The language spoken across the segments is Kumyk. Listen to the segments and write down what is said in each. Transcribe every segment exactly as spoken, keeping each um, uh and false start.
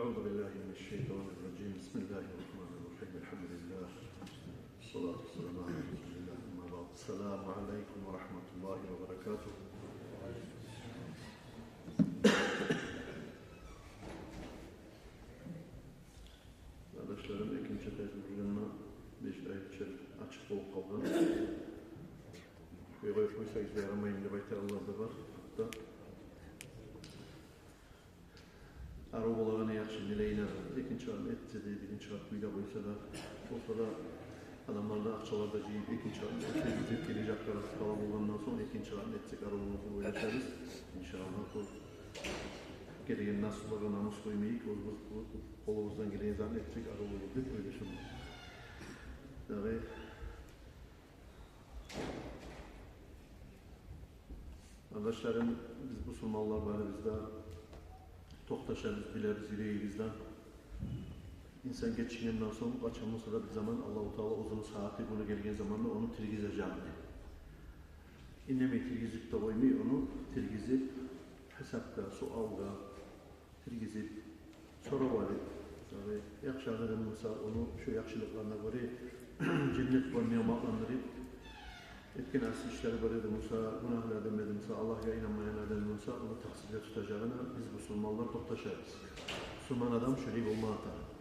أعوذ بالله من الشيطان الرجيم. بسم الله الرحمن الرحيم. الحمد لله. والصلاة والسلام على رسول الله. أما بعد. السلام عليكم ورحمة الله وبركاته. Къардашларым, экинчи къайтып гелгенде беш ай ичер ачыкъ болуп къалгъан. Къойгъан къойсагъыз ярамаймы деп айтагъанлар да бар. Гьатта арив болагъаны яхшы, нелейин де, экинчи къат этсе де, биринчи къат кюйде къойса да, болса да, адамлар да акъчалар да жыйып, экинчи къат этсе деп гележек къарап къала болгъандан сонг, экинчи къат этсек арив болур деп ойлашабыз. Иншааллагь, бу гелеген наслугъа намус къоймайыкъ, оьзюбюз къолубуздан гелеген затны этсек арив болур деп ойлашаман. Дагъы Къардашларым, биз бусурманлар барыбыз да токъташабыз, билебиз юрегибизде. Инсан гечингенден сонг, къачан болса да бир заман Аллагьу Таала оьзюню сагьаты, гюню гелген заманда ону тиргизежекни. Индемей тиргизип де къоймай, ону тиргизип, гьисапгъа, суалгъа, тиргизип, сорап алып, дагъы яхшы адам эди буса, ону шо яхшылыкъларына гёре женнет булан ниъматландырып, этген асси ишлери бар эди буса, гюнагьлы адам эди буса, Аллагьгъа инанмайгъан адам эди буса, ону такъсирге тутажагъына биз бусурманлар токъташабыз. Бусурман адам шолай болма тарыкъ.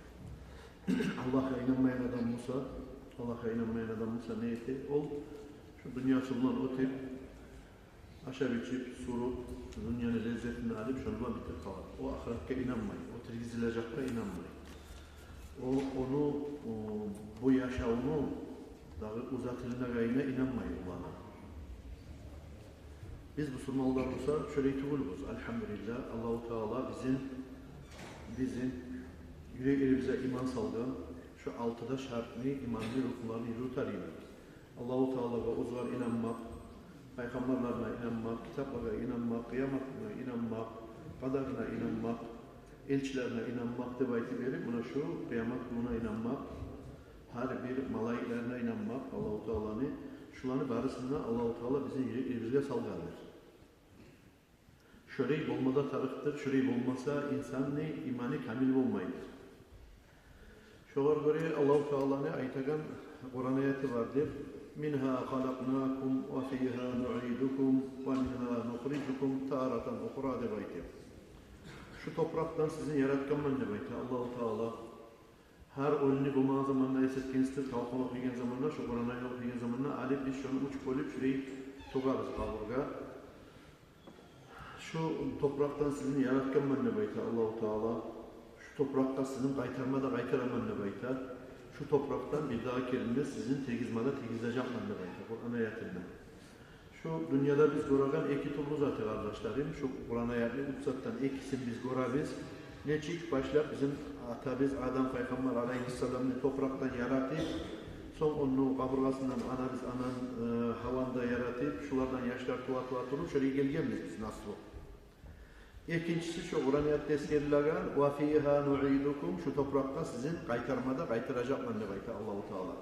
Аллагьгъа инанмайгъан адам буса, Аллагьгъа инанмайгъан адам буса не эте? Ол шо дюньясы булан оьтюп, ашап-ичип, суруп, дюньяны леззетин алып, шону булан битип къала. О ахыратгъа инанмай, о тиргизилежекге инанмай. О, ону, о, бу яшавну дагъы узатылмагъанына инанмай о адам. Биз бусурманлар буса шолай тюгюлбюз. Альгьамдулиллагь, Аллагьу Таала бизин, бизин юреклерибизге иман салгъан, шо алты да шартны, иманны рукнларын юрютер йимик. Аллагьу Таалагъа оьзюне инанмакъ, пайхаммарларына инанмакъ, китаплагъа инанмакъ, къыямат гюнюне инанмакъ, къадарына инанмакъ, элчилерине инанмакъ деп айтып берип, муна шу къыямат гюнюне инанмакъ, гьар бир малайиклерине инанмакъ, Аллагьу Тааланы, шуланы барысын да Аллагьу Таала бизин юреклерибизге салгъандыр. Шолай болма да тарыкъдыр, шолай болмаса, инсанны иманы камил болмайдыр. Шогъар гёре Аллагьу Тааланы айтагъан Къуран аяты бар деп: «Мингьа халакънакум ва фигьа нуъидукум ва мингьа нухрижукум таратан ухра», — деп айтып. Шу топуракъдан сизин яратгъанман деп айта Аллагьу Таала. Гьар оьлюню болмагъан заманда эсгертгенсиздир, талкъын охуйгъан заманда, шу Къуран аятны охуйгъан заманда, алып биз шону уьч бёлюп шулай тёгебиз къабургъа. Шу топуракъдан сизин яратгъанман деп айта Аллагьу Таала. Шу топуракъгъа сизин къайтарма да къайтараман деп айта. Шу топуракъдан бирдагъы керен де сизин тиргизме де тиргизежекмен деп айта Къуран аятында. Шу дюньяда биз гёреген эки тюрлю заты, къардашларым, шу Къуран аятны уьч затдан экисин биз гёребиз. Нечик башлап бизин атабыз Адам пайхаммар алайгьиссаламны топуракъдан яратып, сонг ону къабургъасындан анабыз анан, э, Гьаваны да яратып, шулардан яшлар тува-тува туруп, шолай гелгенбиз биз наслу. Экинчиси, шу Къуран аятда эсгерилеген: «Ва фигьа нуъидукум», шу топуракъгъа сизин къайтарма да къайтаражакъман деп айта Аллагьу Таала.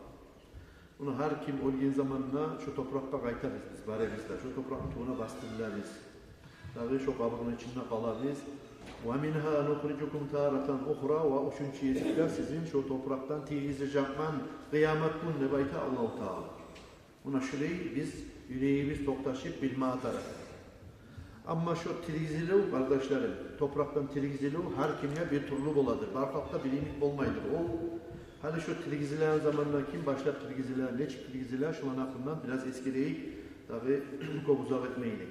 Муна гьар ким оьлген заманда шу топуракъгъа къайтабыз биз, барабыз да, шу топуракъны тюбюне бастырылабыз. Дагъы шу къабурну ичинде къалабыз. «Ва мингьа нухрижукум таратан ухра», ва уьчюнчю гезик де сизин шу топуракъдан тиргизежекмен къыямат гюн деп айта Аллагьу Таала. Муна шулай биз юрегибиз токъташып билме тарыкъ. Амма шу тиргизилив, къардашларым, топуракъдан тиргизилив гьар кимге бир тюрлю боладыр. Бар халкъда бир йимик болмайдыр. Ол гьали шу тиргизилеген заманда ким башлап тиргизиле, нечик тиргизиле, шуланы гьакъындан бираз эсгерейик, дагъы кёп узакъ этмейик.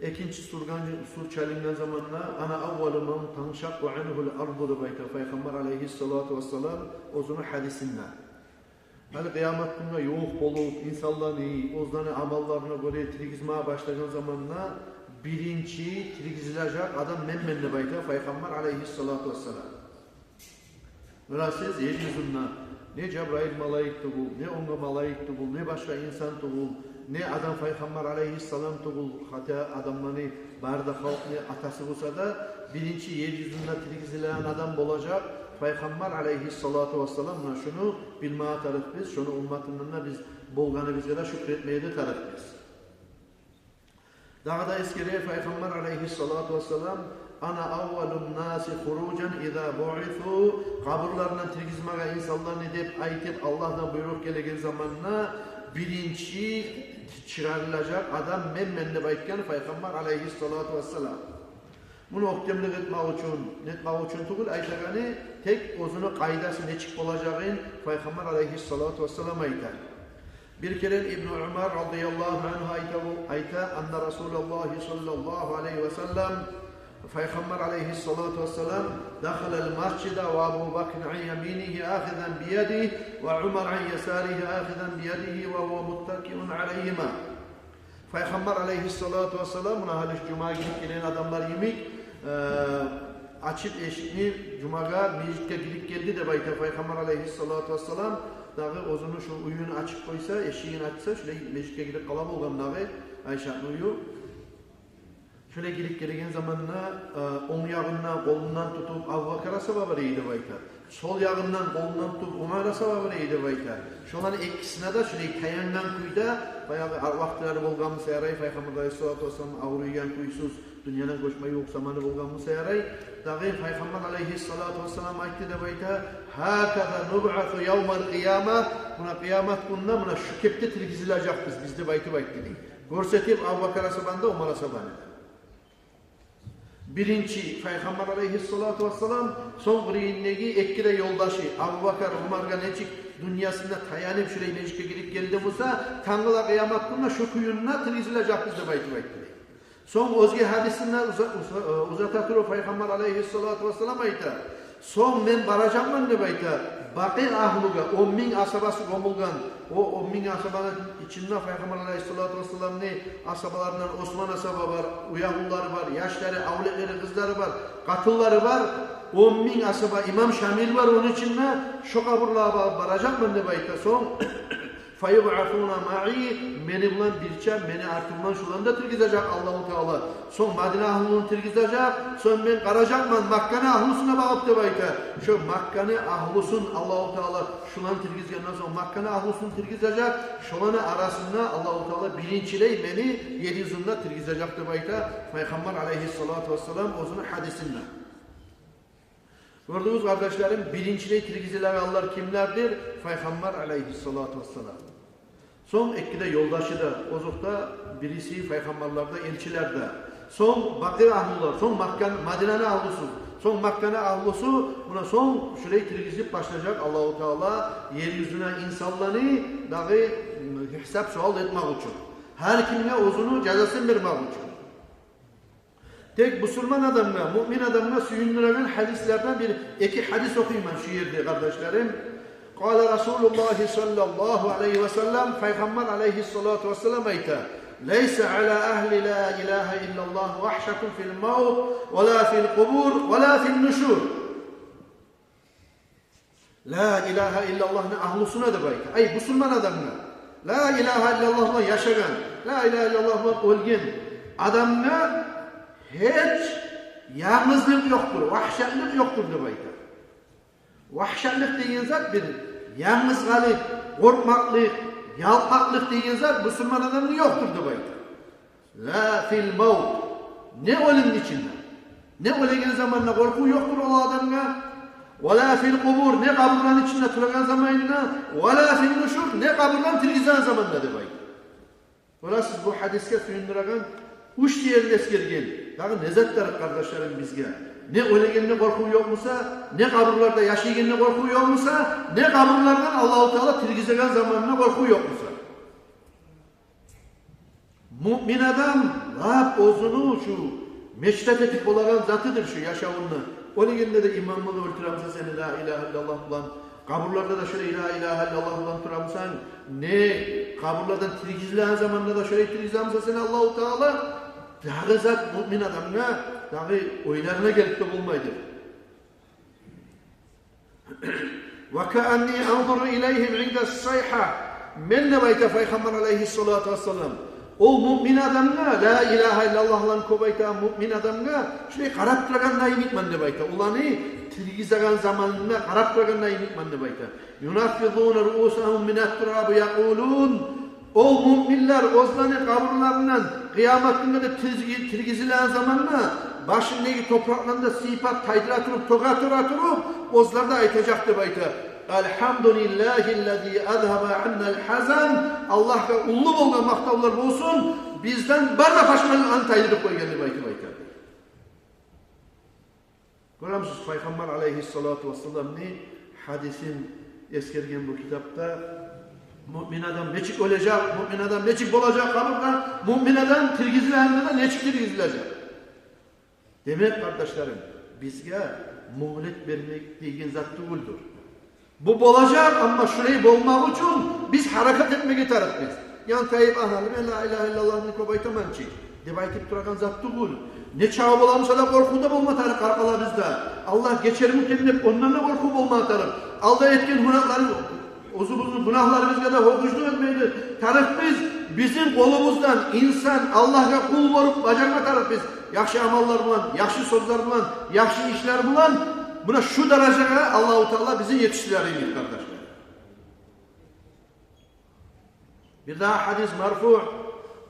Экинчи сур чалынгъан заманда: «Ана аввалу ман таншакъкъу ангьул арду», — деп айта Пайхаммар алайгьиссалату вассалам оьзюню гьадисинде. Гьали къыямат гюнге ювукъ болуп, инсанланы оьзлени амалларына гёре тиргизме башлагъан заманда биринчи тиргизилежек адам менмен деп айта Пайхаммар алайгьиссалату вассалам. Муна сиз ер юзюнде не Жабраил малайик тюгюл, не оьнге малайик тюгюл, не башгъа инсан тюгюл, не Адам пайхаммар алайгьиссалам тюгюл, гьатта адамланы бары да халкъны атасы болса да, биринчи ер юзюнде тиргизилеген адам болажакъ Пайхаммар алайгьиссалату вассалам. Муна шуну билме тарыкъ биз, шуну умматындан да биз болгъаныбызгъа да шюкюр этме де тарыкъ биз. Дагъы да эсгере Пайхаммар алайгьиссалату вассалам: «Ана аввалун наси хуружан иза буъису», къабурларындан тиргизмеге инсанланы деп айтып, Аллагьдан буйрукъ гелеген заманда биринчи чыгъарылажакъ адам менмен деп айтгъан Пайхаммар алайгьиссалату вассалам. Муну оьктемлик этмек учун, нетмек учун тюгюл айтагъаны, тек оьзюню къайдасы нечик болажагъын Пайхаммар алайгьиссалату вассалам айта. Бир керен Ибну Умар радияллагьу ангьу айта, бу айта: «Анна Расулаллагьи саллаллагьу алайгьи ва саллам», Пайхаммар алайгьиссалату вассалам: «Дахалал масжида ва Абу Бакр ан яминигьи ахизан биядигьи ва Умар ан ясаригьи ахизан биядигьи ва гьува муттакиун алайгьима». Пайхаммар алайгьиссалату вассалам, муна гьали шу жума гирип гелген адамлар йимик, э, ачып эшикни, жумагъа межитге гирип гелди деп айта Пайхаммар алайгьиссалату вассалам. Дагъы оьзюню шу уьюн ачып къойса, эшигин ачса, шулай межитге гирип къала болгъан дагъы Айшатны уью. Шулай гирип гелеген заманда, э, онг ягъындан къолундан тутуп Абубакар асгьаба бар эди деп айта. Сол ягъындан къолундан тутуп Умар асгьаба бар эди деп айта. Шоланы экисине де шулай таянгъан кюйде, баягъы ар-, вакътилери болгъан буса ярай, Пайхаммар алайгьиссалату вассалам авруйгъан кюйсюз дюньядан гёчме ювукъ заманы болгъан буса ярай, дагъы Пайхаммар алайгьиссалату вассалам айтды деп айта: «Гьаказа нубъасу явмал къияма», муна къыямат гюнде муна шу кепде тиргизилежекбиз биз деп айтып айтды дей. Гёрсетип Абубакар асгьабаны да, Умар асгьабаны да. Биринчи Пайхаммар алайгьиссалату вассалам, сонг къырыйындагъы эки де ёлдашы Абубакар Умаргъа нечик дюньясында таянып шулай межитге гирип гелди буса, тангала къыямат гюнде шу кюйде тиргизилежекбиз деп айтып айтды. Сонг оьзге гьадисинде уза-, уза-, узата туруп Пайхаммар алайгьиссалату вассалам айта: «Сонг мен баражакъман, – деп айта, – Бакъи агьлугъа, он минг асгьабасы гёмюлген, о он минг асгьабаны ичинде Пайхаммар алайгьиссалату вассаламны асгьабаларындан Осман асгьаба бар, уьягьлюлери бар, яшлары, авлетлери, къызлары бар, къатынлары бар, он минг асгьаба, имам Шамил бар ону ичинде, шо къабурлагъа ба-, баражакъман, – деп айта. – Сонг фаюбъасуна маъи, мени булан бирче, мени артымдан шоланы да тиргизежек Аллагьу Таала. Сонг Мадина агьлюн тиргизежек, сонг мен къаражакъман Макканы агьлюсюне багъып, – деп айта. – Шо Макканы агьлюсюн Аллагьу Таала, шоланы тиргизгенден сонг Макканы агьлюсюн тиргизежек, шоланы арасында Аллагьу Таала биринчилей мени ер юзюнде тиргизежек», – деп айта Пайхаммар алайгьиссалату вассалам оьзюню гьадисинде. Гёрдюгюз, къардашларым, биринчилей тиргизилегенлер кимлердир? Пайхаммар алайгьиссалату вассалам. Сонг эки де ёлдашы да, озокъда, бириси пайхаммарлар да, элчилер де. Сонг Бакъи агьлюлер, сонг Маккан-, Мадинаны агьлюсю, сонг Макканы агьлюсю, муна сонг шулай тиргизип башлажакъ Аллагьу Таала ер юзюне инсанланы дагъы, м, гьисап-суал этмек учун. Гьар кимге оьзюню жазасын бермек учун. Тек бусурман адамгъа, муъмин адамгъа сююндюреген гьадислерден бир эки гьадис охуйман шу ерде, къардашларым. Къала Расулуллагьи саллаллагьу алайгьи ва саллам, Пайхаммар алайгьиссалату вассалам айта: «Лайса ала агьли ла илагьа иллаллагь вагьшатун фил мавт, ва ла фил къубур, ва ла фин нушур». Ла илагьа иллаллагьны агьлюсюне деп айта. Ай, бусурман адамгъа. Ла илагьа иллаллагь булан яшагъан, ла илагьа иллаллагь булан оьлген адамгъа гьеч янгызлыкъ ёкъдур, вагьшатлыкъ ёкъдур деп айта. Вагьшатлыкъ деген зат бир янгыз къалып, къоркъмакълыкъ, ялкъмакълыкъ деген зат бусурман адамгъа ёкъдур деп айта. Ла фил мавт. Не оьлюмню ичинде. Не оьлеген заманда къоркъув ёкъдур ол адамгъа. Ва ла фил къубур. Не къабурланы ичинде турагъан заманында. Ва ла фин нушур. Не къабурланы тиргизген заманында деп айта. Гёресиз, бу гьадисге сююндюреген уьч ерни эсгерген. Дагъы не затлар, къардашларым, бизге? Не оьлегенде къоркъув ёкъ буса, не къабурларда яшайгъанда къоркъув ёкъ буса, не къабурлардан Аллагьу Таала тиргизеген заманында къоркъув ёкъ буса. Муъмин адам лап оьзюню шу мечтать этип болагъан затыдыр шу яшавунда. Оьлегенде де иман булан оьлтюре буса сени ла илагьа иллаллагь булан, къабурларда да шолай ла илагьа иллаллагь булан тура бусанг, не къабурлардан тиргизилеген заманда да шолай тиргизе буса сени Аллагьу Таала, дагъы зат муъмин адамгъа дагъы ойларына гелип де болмайды. «Ва каанни анзуру илайгьим индас сайгьа». Мен, деп айта Пайхаммар алайгьиссалату вассалам, ол муъмин адамгъа, ла илагьа иллаллагьланы кёп айтагъан муъмин адамгъа шулай къарап турагъанда йимикмен деп айта. Оланы тиргизеген заманына къарап турагъанда йимикмен деп айта. «Юнаффизуна руусагьум минат тураб якъулун». О муъминлер оьзлени къабурларындан къыямат гюнюнде тирги-, тиргизилеген заманда башындагъы топуракъланы да сыйпап, тайдыра туруп, тёге-тёге туруп, оьзлер де айтажакъ деп айта: «Алгьамдулиллагьиллази азгьаба аннал гьазан». Аллагьгъа уллу болгъан макътавлар болсун, бизден бар да пашманлыкъланы тайдырып къойгъан деп айтып айта. Гёремисиз, Пайхаммар алайгьиссалату вассаламны гьадисин эсгерген бу китапда муъмин адам нечик оьлежек, муъмин адам нечик болажакъ къабурда, муъмин адам тиргизилегенде де нечик тиргизилежек. Демек, къардашларым, бизге мюгьлет бермек деген зат тюгюлдюр. Бу болажакъ, амма шулай болмакъ учун биз гьаракат этмеге тарыкъбыз. Янтайып, агьа, мен ла илагьа иллаллагьны кёп айтаман чы деп айтып турагъан зат тюгюл. Нечакъы боламыса да къоркъув да болма тарыкъ къаркъарабызда. Аллагь гечермикен деп, ондан да къоркъув болма тарыкъ. Алда этген гюнагьларыбыз, оьзюбюзню гюнагьларыбызгъа да гьёкюнчлюк этмеге тарыкъбыз. Бизин къолубуздан, инсан Аллагьгъа къул болуп бажарма тарыкъбыз. Яхшы амаллар булан, яхшы сёзлер булан, яхшы ишлер булан муна шу даражагъа Аллагьу Таала бизин етишдирер йимик, къардашлар. Бир дагъы гьадис марфуъ.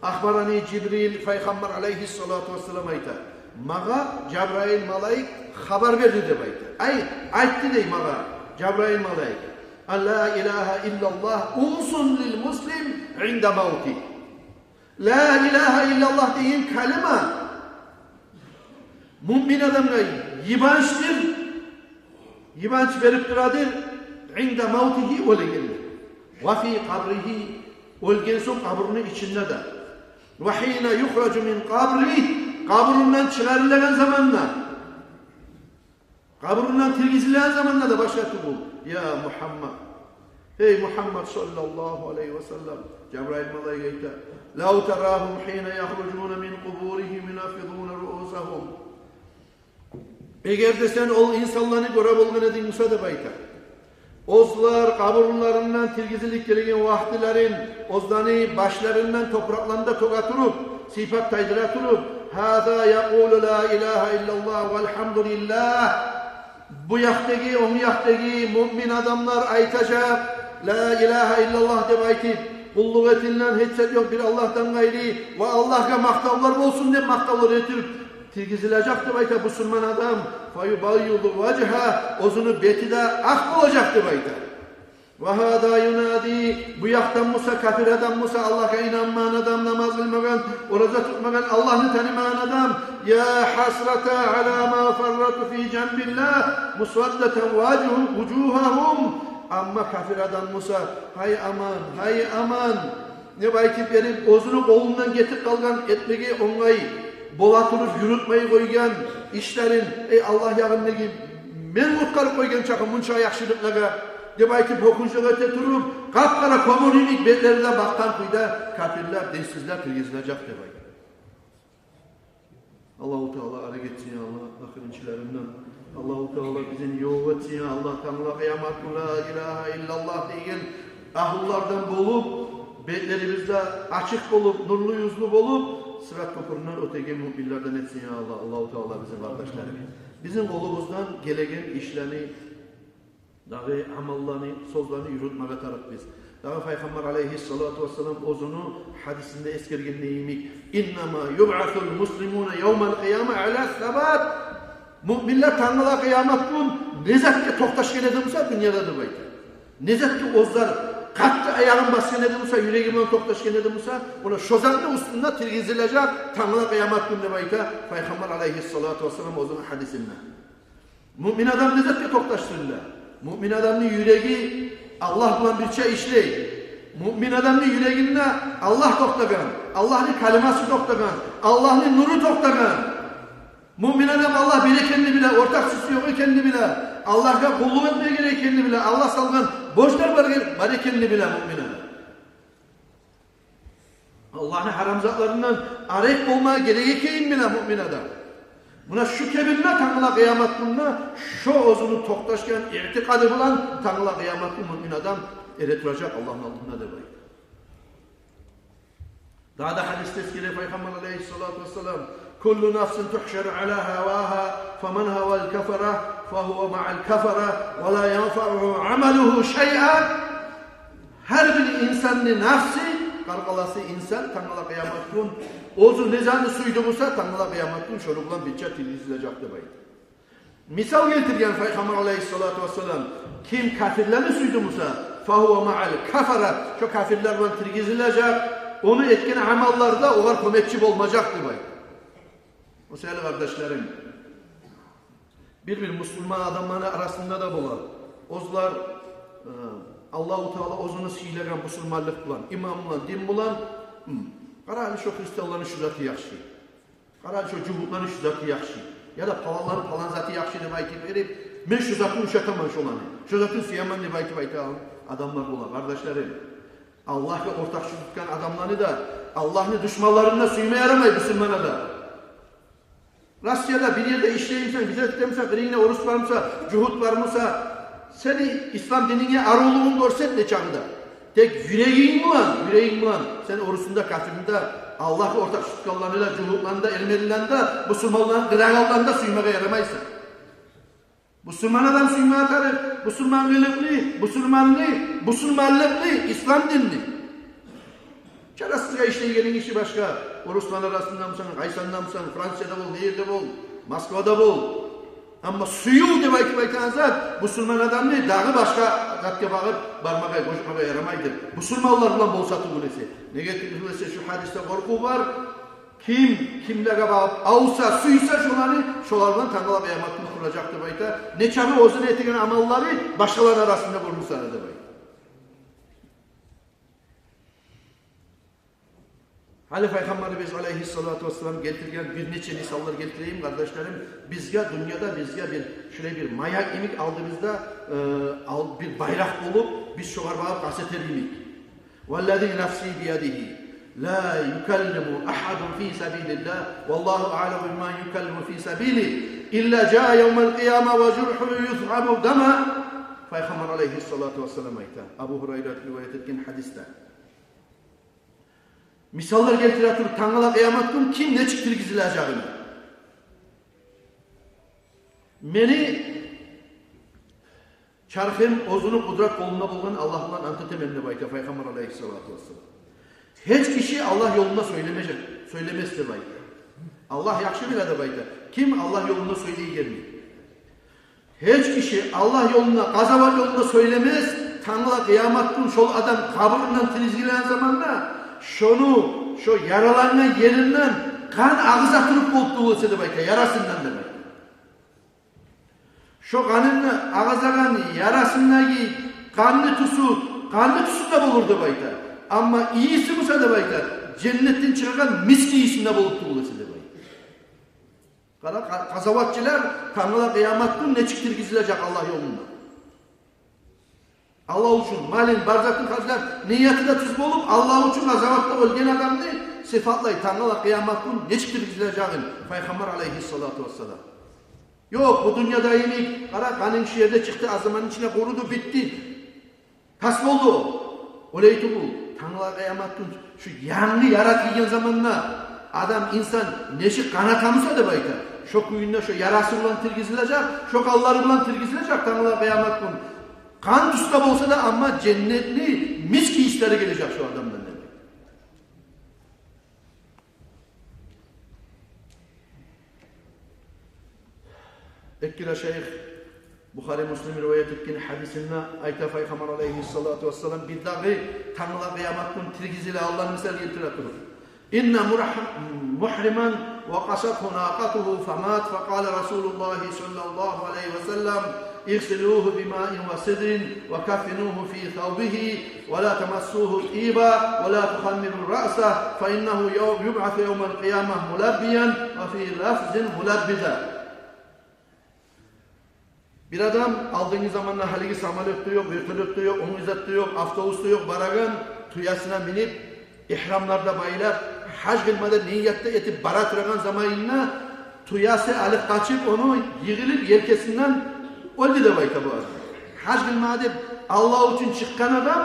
Ахбарани Жибрил, Пайхаммар алайгьиссалату вассалам айта: «Магъа Жабраил малайик хабар берди», — деп айта. Ай, айтды дей магъа Жабраил малайик: «Ан ла илагьа иллаллагь унсун лил муслим инда мавти». Ла илагьа иллаллагь деген калима муъмин адамгъа йыбанчдыр, йыбанч берип турадыр, инда мавтигьи, оьлегенде. Ва фи къабригьи, оьлген сонг къабурну ичинде де. Ва гьина юхражу мин къабригьи, къабурундан чыгъарылагъан заманда. Къабурундан тиргизилеген заманда да башгъа тюгюл. Я Мугьаммад. Гьей Мугьаммад саллаллагьу алайгьи ва саллам, Жабраил малайик айта: «Лав тарагьум гьина яхружуна мин къубуригьим юнаффизуна руусагьум». Эгер де сен ол инсанланы гёре болгъан эдинг буса, деп айта, оьзлер къабурларындан тиргизилип гелеген вакътилерин, оьзлени башларындан топуракъланы да тёге туруп, сыйпап тайдыра туруп: «Гьаза якъулу ла илагьа иллаллагь валгьамдулиллагь». Бу якъдагъы, онг якъдагъы муъмин адамлар айтажакъ: «Ла илагьа иллаллагь», — деп айтып, «къуллукъ этилинеген гьеч зат ёкъ бир Аллагьдан къайры ва Аллагьгъа макътавлар болсун», — деп макътавлар этип, тиргизилежек деп айта бусурман адам. «Фаюбаййизу важгьа», оьзюню бети де акъ болажакъ деп айта. «Ва гьаза юнади», бу якъдан буса, капир адам буса, Аллагьгъа инанмагъан адам, намаз къылмагъан, ораза тутмагъан, Аллагьны танымагъан адам: «Я гьасрата ала ма фаррату фи жанбиллагь, мусваддатан важгьу-, вужугьугьум». Амма капир адам буса: «Гьай аман, гьай аман», — деп айтып берип, оьзюню къолундан гетип къалгъан, этмеге онгай бола туруп, юрютмей къойгъан ишлерин: «Эй, Аллагь ягъындагъы, мен къутгъарып къойгъан чакъы мунча яхшылыкълагъа», — деп айтып, гьёкюнчлюк эте туруп, къап-къара кёмюр йимик бетлери де бакъгъан кюйде капирлер, динсизлер тиргизилежек деп айта. Аллагьу Таала арек этсин, я Аллагь, ахырынчыларындан. Аллагьу Таала бизин ёкъ этсин, я Аллагь, тангала къыямат гюн ла илагьа иллаллагь деген агьлулардан болуп, бетлерибиз де ачыкъ болуп, нурлу юзлю болуп, сырат кёпюрюнден оьтеген муъминлерден этсин, я Аллагь, Аллагьу Таала бизин къардашларыбыз. Бизин къолубуздан гелеген ишлени дагъы амалланы, сёзлени юрютмеге тарыкъбыз. Дагъы Пайхаммар алайгьиссалату вассалам оьзюню гьадисинде эсгерген йимик: «Иннама юбъасул муслимуна явмал къияма ала сабат». Муъминлер тангала къыямат гюн не затгъа токъташгъан эди буса дюньяда деп айта, не затгъа оьзлер къатты аягъын басгъан эди буса, юреги булан токъташгъан эди буса, муна шо затны уьстюнде тиргизилежек тангала къыямат гюн деп айта Пайхаммар алайгьиссалату вассалам оьзюню гьадисинде. Муъмин адам не затгъа токъташсын да? Муъмин адамны юреги Аллагь булан бирче ишлей. Муъмин адамны юрегинде Аллагь токътагъан, Аллагьны калимасы токътагъан, Аллагьны нуру токътагъан. Муъмин адам Аллагь бир экенни биле, ортакъчысы ёкъ экенни биле, Аллагьгъа къуллукъ этмеге герек экенни биле, Аллагь салгъан борчлар бар, бар экенни биле муъмин адам. Аллагьны гьарам затларындан арек болма герек экенин биле муъмин адам. Муна шу кепинде тангала къыямат гюнде шо оьзюню токъташгъан итикъады булан тангала къыямат гюн муъмин адам эретуражакъ Аллагьны алдында деп айта. Дагъы да гьадисде эсгере Пайхаммар алайгьиссалату вассалам: «Куллу нафсин тухшару ала гьавагьа, фаман гьавал кафара, фагьува маъал кафара, ва ла янфаъугьу амалугьу шайъа». Гьар бир инсанны нафси аркъаласы инсан тангала къыямат гюн оьзю не затны сюйдю буса, тангала къыямат гюн шону булан бирче тиргизилежек деп айта. Мисал гелтирген Пайхаммар алайгьиссалату вассалам: ким капирлени сюйдю буса, фагьува маъал кафара, шо капирлер булан тиргизилежек, ону этген амаллары да огъар кёмекчи болмажакъ деп айта. О саялы, къардашларым, бир-бир мусулман адамланы арасында да бола. Оьзлер, э, Аллагьу Таала оьзюню сыйлагъан мусулманлыкъ булан, иман булан, дин булан, гьм, къара гьали шо христианланы шу заты яхшы, къара гьали шо жугьутланы шу заты яхшы, яда паланланы палан заты яхшы деп айтып берип, мен шу затны ушатаман шоланы, шу затны сюемен деп айтып айтагъан адамлар бола, къардашларым. Аллагьгъа ортакъчы тутгъан адамланы да, Аллагьны душманларын да сюйме ярамай мусулман адам. Россияда бир ерде ишлеймисен, визит этемисен, къырыйынгда орус бармыса, жугьут бармыса, сени ислам дининге арувлугъунг гёрсет не чакъы да. Тек юрегинг булан, юрегинг булан сен орусун да, капирни де, Аллагьгъа ортакъчы тутгъанланы да, жугьутланы да, эрменилени де, мусулманланы къырагъанланы да сюймеге ярамайсан. Мусулман адам сюймеге тарыкъ, мусулман къылыкълы, мусулманны, мусулманлыкъны, ислам динни. Чарасызгъа ишлейгенинг иши башгъа. Орусланы арасында бусанг, къайсында бусанг, Францияда бол, не ерде бол, Москвада бол. Амма сююв деп айтып айтагъан зат мусулман адамны дагъы башгъа затгъа багъып бармагъа, къошмагъа ярамайдыр, мусулманлар булан болса тюгюл эсе. Неге тюгюл эсе, шу гьадисде къоркъув бар. Ким кимлеге багъып авса, сюйсе шоланы, шолар булан тангала къыямат гюн туражакъ деп айта. Не чакъы оьзюню этеген амаллары башгъаланы арасында болмаса да деп айта. Гьали Пайхаммарыбыз алайгьиссалату вассалам гелтирген бир нече мисаллар гелтирейим, къардашларым. Бизге дюньяда, бизге бир, шулай бир маяк йимик алдыбызда, э, ал-, бир байракъ болуп, биз шогъар багъып къаст этер йимик. Валлази нафси биядигьи, ла юкалламу агьадун фи сабилиллагь, валлагьу аъламу биман юкалламу фи сабилигьи, илла жаа явмал къияма ва жургьугьу юсгьабу дама. Пайхаммар алайгьиссалату вассалам айта, Абу Гьурайра риваят этген гьадисде. Мисаллар гелтире туруп, тангала къыямат гюн ким нечик тиргизилежегин. Мени чархым оьзюню къудрат къолунда болгъан Аллагь булан ант этемен деп айта Пайхаммар алайгьиссалату вассалам. Гьеч киши Аллагь ёлунда сёйлемежек, сёйлемес деп айта. Аллагь яхшы биле деп айта ким Аллагь ёлунда сёйлейгенни. Гьеч киши Аллагь ёлунда, къазават ёлунда сёйлемес, тангала къыямат гюн шол адам къабурундан тиргизилген заманда шону, шо яралангъан еринден къан агъыза туруп болуп тюгюл эсе деп айта, ярасындан деп айта. Шо къанын агъызагъан ярасындагъы къанны тюсю, къанны тюсюнде болур деп айта. Амма ийиси буса деп айта, женнетден чыгъагъан миск ийисинде болуп тюгюл эсе деп айта. Къара, къа-, къазаватчылар тангала къыямат гюн нечик тиргизилежек Аллагь ёлунда. Аллагь учун малын, бар затын харжлап, нияты да тюз болуп, Аллагь учун къазаватда оьлген адамны сыфатлай, тангала къыямат гюн нечик тиргизилежегин Пайхаммар алайгьиссалату вассалам. Ёкъ, бу дюньяда йимик, къара, къанынг шу ерде чыкъды, аз заманны ичинде къуруду, битди, тас болду. Олай тюгюл, тангала къыямат гюн шу янгы яра тийген заманда адам, инсан нечик къан ата буса деп айта, шо кюйде шо ярасы булан тиргизилежек, шо къанлары булан тиргизилежек тангала къыямат гюн. Къан тюсде болса да, амма женнетни миск ийислери гележек шо адамдан деп айта. Экки де шайых, Бухари, Муслим риваят этген гьадисинде айта Пайхаммар алайгьиссалату вассалам, бир дагъы тангала къыямат гюн тиргизиле алгъан мисал гелтире туруп. Инна мургь-, мугьриман вакъасатгьу накъатугьу фамат, факъала Расулуллагьи саллаллагьу алайгьи ва саллам: игъсилугьу бимаин ва сидрин ва каффинугьу фи савбигьи ва ла тамассугьу тиба ва ла тухаммиру раъсагьу, фа иннагьу яв-, юбъасу явмал къиямати мулаббиян, ва фи лафзин мулаббиза. Бир адам алдынгъы заманда гьалиги самолёт да ёкъ, вертолёт да ёкъ, оьнгю зат да ёкъ, автобус да ёкъ, барагъан, тюесине минип, игьрамлар да байлап, гьаж къылма деп ният да этип бара турагъан заманында тюеси алып къачып, ону йыгъылып, елкесинден оьлдю деп айта бу адам. Гьаж къылма деп Аллагь учун чыкъгъан адам,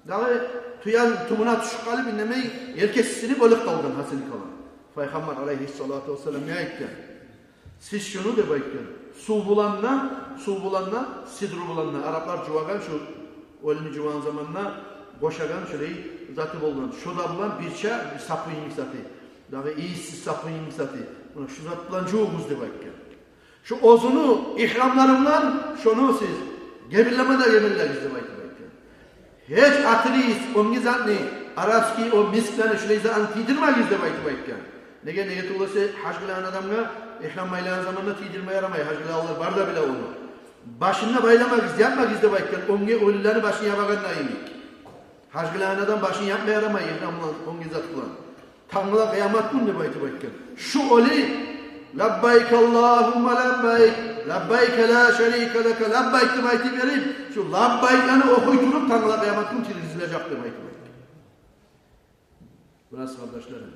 дагъы тюени тюбюне тюшюп къалып, индемей, елкеси сынып оьлюп къалгъан, гьасили калам. Пайхаммар алайгьиссалату вассалам не айтгъан? Сиз шуну деп айтгъан, сув булан да, сув булан да, сидру булан да, араплар жувагъан, шу оьлюню жувагъан заманда къошагъан шулай заты болгъан, шо да булан бирче бир сапун йимик заты, дагъы ийиссиз сапун йимик заты, муна шу зат булан жувугъуз деп айтгъан. Шу оьзюню игьрамлары булан шону сиз гебинлеме де гебинлегиз деп айтып айтгъан. Гьеч атыры ийис, оьнге затны, арабский о мисклени, шулай затны тийдирмегиз деп айтып айтгъан. Неге, неге тюгюл эсе, гьаж къылагъан адамгъа игьрам байлагъан заманда тийдирме ярамай, гьаж къылагъанлар бары да биле ону. Башын да байламагъыз, япмагъыз деп айтгъан, оьнге оьлюлени башын ябагъанда йимик. Гьаж къылагъан адам башын япма ярамай, игьрам булан, оьнге зат булан. Тангала къыямат гюн деп айтып айтгъан. Шу оьлю: «Лаббайк Аллагьумма лаббайк, лаббайк ла шарика лака лаббайк» деп айтып берип, шу лаббайкланы охуй туруп, тангала къыямат гюн тиргизилежек деп айтып айтгъан. Бираз, къардашларым,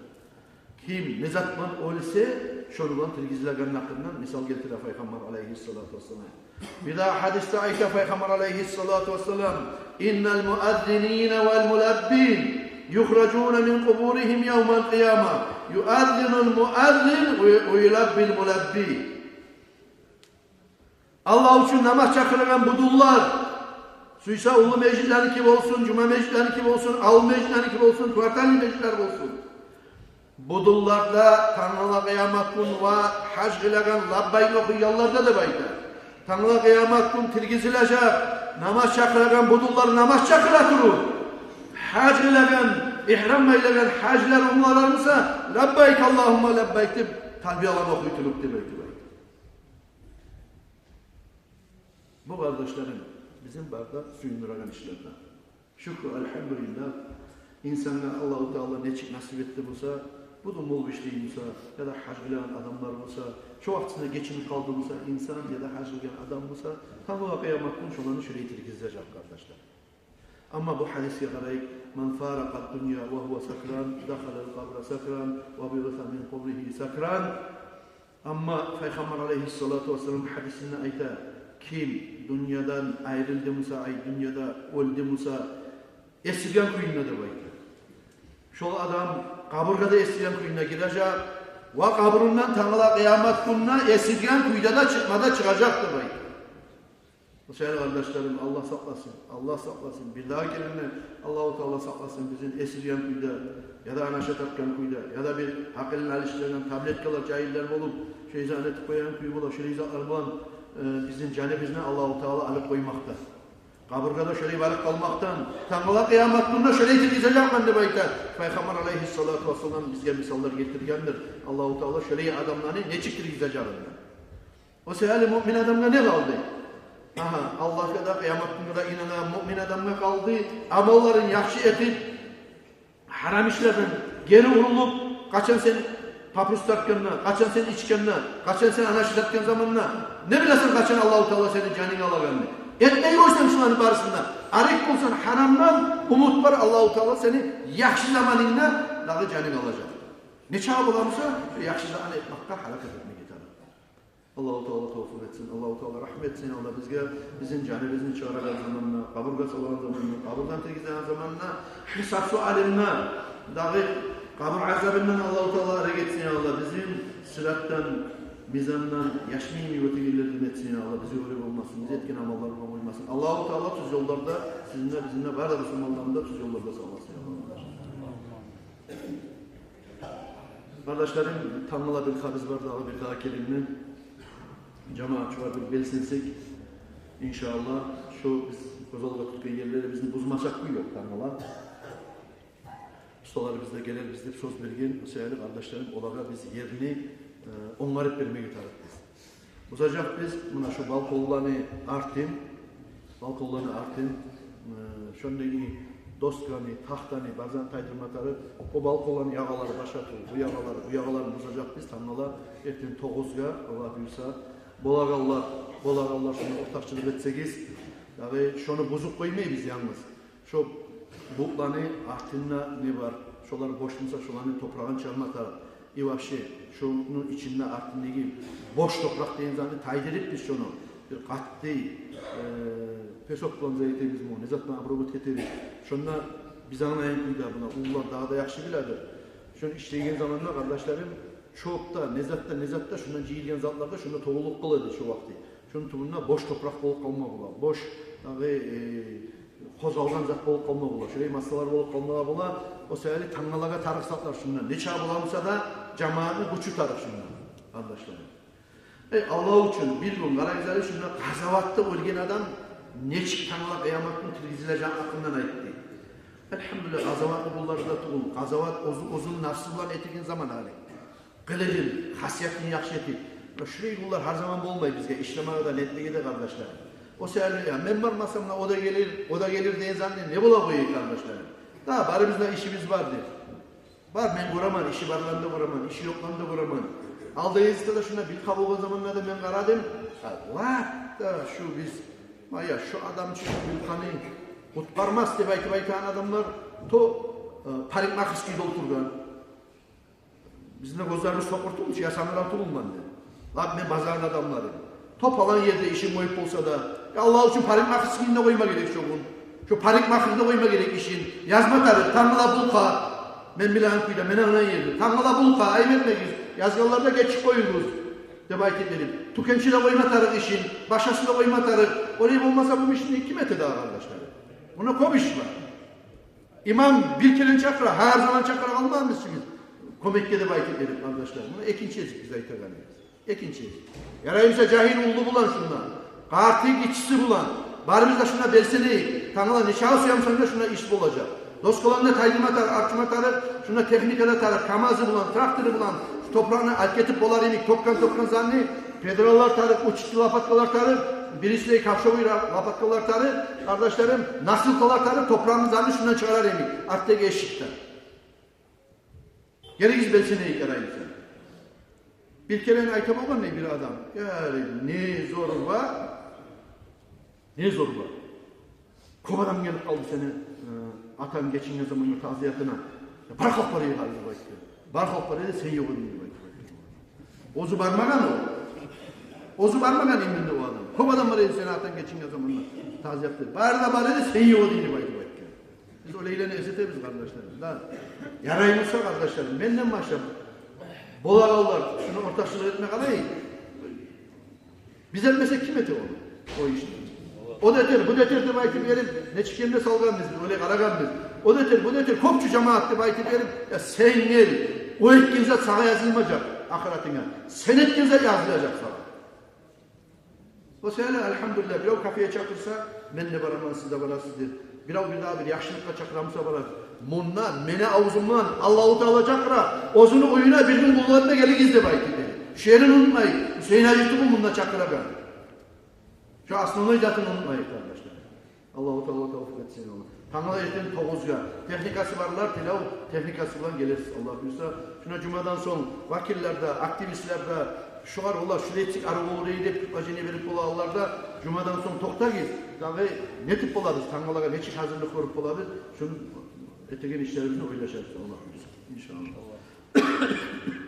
ким не зат булан оьлсе, шону булан тиргизилегенни гьакъындан мисал гелтире Пайхаммар алайгьиссалату вассалам. Бир дагъы гьадисде айта Пайхаммар алайгьиссалату вассалам: «Иннал муаззинина вал мулаббин юхражуна мин къубуригьим явмал къияма, юаззинул муаззин ва юлаббил мулабби». Аллагь учун намаз чакъырагъан будунлар, сюйсе уллу межитлерники болсун, жума межитлерники болсун, авул межитлерники болсун, квартальный межитлер болсун, будунларда тангала къыямат гюн ва гьаж къылагъан лаббайк охуйгъанлар да деп айта. Тангала къыямат гюн тиргизилежек, намаз чакъырагъан будунлар намаз чакъыра туруп, гьаж къылагъан, игьрам байлагъан гьажлар, умралар буса, «Лаббайк Аллагьумма лаббайк» деп, талбиялар охуй туруп деп айтып айта. Бу, къардашларым, бизин бары да сююндюреген ишлерден. Шюкюр, альгьамдулиллагь, инсангъа Аллагьу Таала нечик насип этди буса, будун болуп ишлей буса, яда гьаж къылагъан адамлар буса, шо вакътисинде гечинип къалды буса инсан, яда гьаж къылагъан адам буса, тангала къыямат гюн шоланы шолай тиргизежек, къардашлар. Амма бу гьадисге къарайыкъ: «Ман фаракъа ддунья ва гьува сакран, дахалал къабра сакран, ва буъиса мин къубригьи сакран». Амма Пайхаммар алайгьиссалату вассалам гьадисинде айта: ким дюньядан айрылды буса, ай, дюньяда оьлдю буса, эсирген кюйюнде деп айта, шол адам къабургъа да эсирген кюйюнде гирежек ва къабурундан тангала къыямат гюнюне эсирген кюйде де чыкъма да чыгъажакъ деп айта. Шо саялы, къардашларым, Аллагь сакъласын, Аллагь сакъласын. Бир дагъы керен де Аллагьу Таала сакъласын бизин эсирген кюйде, яда анашат аркъан кюйде, яда бир гьакъылын алышдырагъан таблеткалар, жагьиллер болуп, шо изагьны этип къоягъан кюй бола, шо изагьлар булан, э, бизин жаныбызны Аллагьу Таала алып къоймакъдан, къабургъа да шолай барып къалмакъдан, тангала къыямат гюнюне шолай тиргизежекмен деп айта. Пайхаммар алайгьиссалату вассалам бизге мисаллар гелтиргендир. Аллагьу Таала шолай адамланы нечик тиргизежегинден. О саялы муъмин адамгъа не къалды? Агьа, Аллагьгъа да, къыямат гюнге де инанагъан муъмин адамгъа къалды амалларын яхшы этип, гьарам ишлерден гери урулуп. Къачан сен папирос тартгъанда, къачан сен ичгенде, къачан сен анашат этген заманда, не билесен къачан Аллагьу Таала сени жанынг алагъанны? Этмей къойсанг шуланы барысын да, арек болсанг гьарамдан, умут бар, Аллагьу Таала сени яхшы заманынгда дагъы жанынг алажакъ. Нечакъы бола буса, шо яхшы затны этмекге гьаракат этмеге тарыкъ. Аллагьу Таала тавфикъ этсин, Аллагьу Таала рагьмат этсин, Аллагь бизге, бизин жаныбызны чыгъарагъан заманда, къабургъа салагъан заманда, къабурдан тиргизеген заманда, гьисап-суалындан, дагъы къабур азабындан Аллагьу Таала арек этсин, Аллагь бизин сыратдан, мизандан яшмаймы оьтегенлерден этсин, Аллагь бизин оьрге болмасын, биз этген амаллардан къоймасын. Аллагьу Таала тюз ёлларда сизин де, бизин де, бары да бусурманланы да тюз ёлларда сакъласын, Аллагь. Къардашларым, тангала бир хабар бар дагъы, бир дагъы керен де жамаат чыгъар бир белсенсек, иншааллагь, шо биз гёз алгъа тутгъан ерлерибизни бузмасакъ кюй ёкъ тангала. Усталарыбыз да гелербиз деп сёз берген, о саялы, къардашларым, олагъа биз ерни, э, онгарып бермеге тарыкъбыз. Бузажакъбыз муна шу балконланы артын, балконланы артын, э, шондагъы досканы, тахтаны, базаны тайдырма тарыкъ. О балконланы ягъалары башгъа тюгюл, бу ягъалары, бу ягъаларын бузажакъбыз тангала эртен тогъузгъа, Аллагь буюрса. Болагъанлар, болагъанлар шону ортакъчылыкъ этсегиз, дагъы шону бузуп къоймайбыз янгыз. Шо бутланы артында не бар? Шолар бош буса, шоланы топурагъын чыгъарма тарыкъ. И вообще, шону ичинде, артындагъы бош топуракъ деген затны тайдырып биз шону, бир къатты, э, песок булан заметебизми, не зат булан обработка этебиз. Шонда биз англайгъан кюйде, муна уллулар дагъы да яхшы биледир. Шону ишлейген заманда, къардашларым, чёпде, не затда, не затда, шондан жыйылгъан затлар да шонда тёгюлюп къала эди шо вакъти. Шону тюбюнде бош топуракъ болуп къалма бола. Бош, дагъы, э, къозгъалгъан зат болуп къалма бола, шолай масъалалар болуп къалма бола. О саялы тангалагъа тарыкъ затлар шундан. Нечакъы бола буса да, жамаатны гючю тарыкъ шундан, къардашларым. Э, Аллагь учун, бир гюн къарагъыз гьали, шунда къазаватда оьлген адам нечик тангала къыямат гюн тиргизилежек гьакъындан айтды. Альгьамдулиллагь, къазаватны къуллары да тюгюл. Къазават оьзю, оьзюню нафсы булан этеген заман гьали. Къылыгъын, хасиятын яхшы этип. Шулай къуллар гьар заман болмай бизге, ишлемеге де, нетмеге де, къардашлар. О саялы, я, мен бармасам да, о да гелир, о да гелир деген затны не бола къояйыкъ, къардашлар? Да, барыбызны да ишибиз бар деп. Бар, мен гёремен, иши барланы да гёремен, иши ёкъланы да гёремен. Алда гезикде де шунда билкъа болгъан заманда да мен къарадым. Гьа, лап да шу биз, ма я, шу адам чы шу билкъаны къутгъармас деп айтып айтагъан адамлар, то, э, парикмахерскийде олтургъан. Бизин де гёзлерибиз сокъур тюгюл чю, ясамурат тюгюлмен де. Лап мен базарны адамлары. То палан ерде ишин къоюп болса да, я Аллагь учун, парикмахерскийни де къойма герек шо гюн. Шо парикмахерни де къойма герек ишин. Язма тарыкъ, тангала булкъа. Мен билеген кюйде, мен англайгъан ерде. Тангала булкъа, айып этмегиз. Язгъанлар да гечип къоюгъуз деп айтып берип. Тюкенчи де къойма тарыкъ ишин, башгъасы да къойма тарыкъ. Олай болмаса, бу ишни ким эте дагъы, къардашлар? Муна кёп иш бар. Имам бир керен чакъыра, гьар заман чакъыра къалмагъанбыз чы биз кёмекге деп айтып берип, къардашлар. Муна экинчи гезик биз айтагъан эдик. Экинчи гезик. Ярай буса, жагьил уллу булан шунда, къарты гиччиси булан, барыбыз да шунда белсенейик. Тангала нечакъы сюе бусанг да, шунда иш болажакъ. Доскаланы да тайдырма тарыкъ, ачма тарыкъ, шунда техника да тарыкъ, КамАЗы булан, трактору булан, шу топуракъны алып гетип болар йимик, тёкген-тёкген затны, ведролар тарыкъ, учитель лопаткалар тарыкъ, бириси де ковшевой ра-, лопаткалар тарыкъ, къардашларым, носилкалар тарыкъ, топуракъны, затны шундан чыгъарар йимик, артдагъы эшикден. Гелигиз, белсенейик, ярай буса. Бир керен айта болгъан эди бир адам: «Ярай, не зор бар, не зор бар. Кёп адам гелип къалды сени, э, атанг гечинген заманда тазиятына. Бар халкъ бара эди гьали», — деп айтды. «Бар халкъ бара эди, сен ёкъ эдинг», — деп айтды. Оьзю бармагъан о. Оьзю бармагъан именно о адам. «Кёп адам бара эди сени атанг гечинген заманда тазиятына. Бары да бара эди, сен ёкъ эдинг», — деп айтып айтгъан. Биз олайланы эс этебиз, къардашларым. Да, ярай буса, къардашларым, менден башлап болагъанлар шуну ортакъчылыкъ этме къалай? Биз этмесек, ким эте ону, о ишни? О да этер, бу да этер деп айтып берип, нечик генде салгъанбыз биз, олай къарагъанбыз. О да этер, бу да этер, кёпчю жамаат деп айтып берип, я сен гел, о этген зат сагъа язылмажакъ ахыратынга. Сен этген зат язылажакъ сагъа. О саялы, альгьамдулиллагь, бирев кафеге чакъырса, мен де бараман, сиз де барасыз деп. Бирев бир дагъы бир яхшылыкъгъа чакъыра буса, барасыз. Мунда мени авзумдан Аллагьу Таала чакъыра, оьзюню уьюне бир гюн къуллукъ этме гелигиз деп айтып берип. Шу ерин унутмайыкъ. Гьюсейин-гьажи тюгюл мунда чакъырагъан. Шу основной затын унутмайыкъ, къардашлар. Аллагьу Таала тавфикъ этсин, Аллагь. Тангала эртен тогъузгъа. Техникасы барлар, тилев техникасы булан гелерсиз, Аллагь буюрса. Шуна жумадан сонг вакиллер де, активистлер де, шугъар олар шулай этсек арив болур эди деп предложение берип болагъанлар да, жумадан сонг токътагъыз. Дагъы нетип болабыз, тангалагъа нечик гьазирлик гёрюп болабыз, шуну этеген ишлерибизни ойлашарбыз, Аллагь буюрса. Иншааллагь.